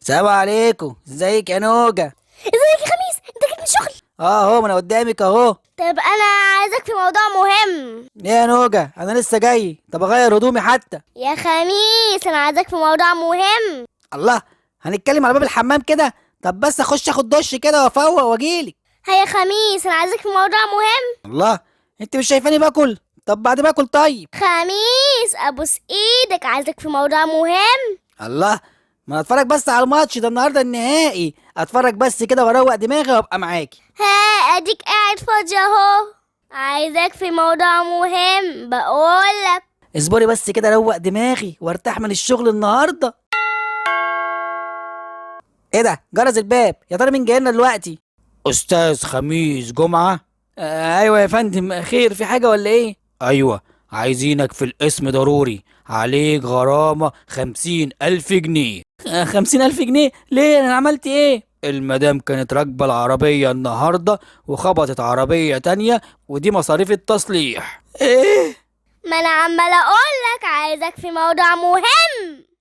السلام عليكم، ازيك يا نوجة؟ ازيك يا خميس؟ انت جيت من الشغل؟ اه اهو، ما انا قدامك اهو. طب انا عايزك في موضوع مهم. ايه يا نوجة؟ انا لسه جاي، طب اغير هدومي حتى. يا خميس انا عايزك في موضوع مهم. الله، هنتكلم على باب الحمام كده؟ طب بس اخش اخد دش كده وافوق واجيلك. هيا يا خميس انا عايزك في موضوع مهم. الله، انت مش شايفاني باكل؟ طب بعد ما اكل. طيب خميس ابوس ايدك، عايزك في موضوع مهم. الله، ما انا اتفرج بس على الماتش ده النهارده النهائي، اتفرج بس كده واروق دماغي وابقى معاكي. ها اديك قاعد فاضي اهو، عايزك في موضوع مهم بقولك. اصبري بس كده اروق دماغي وارتاح من الشغل النهارده. ايه ده؟ جرس الباب، يا ترى مين جاي لنا دلوقتي؟ استاذ خميس جمعه. ايوه يا فندم، خير في حاجة ولا ايه؟ ايوه، عايزينك في القسم ضروري، عليك غرامة 50,000 جنيه. 50,000 جنيه؟ ليه، انا عملت ايه؟ المدام كانت راكبة العربية النهاردة وخبطت عربية تانية، ودي مصاريف التصليح. ايه؟ ما انا عمالة اقولك عايزك في موضوع مهم.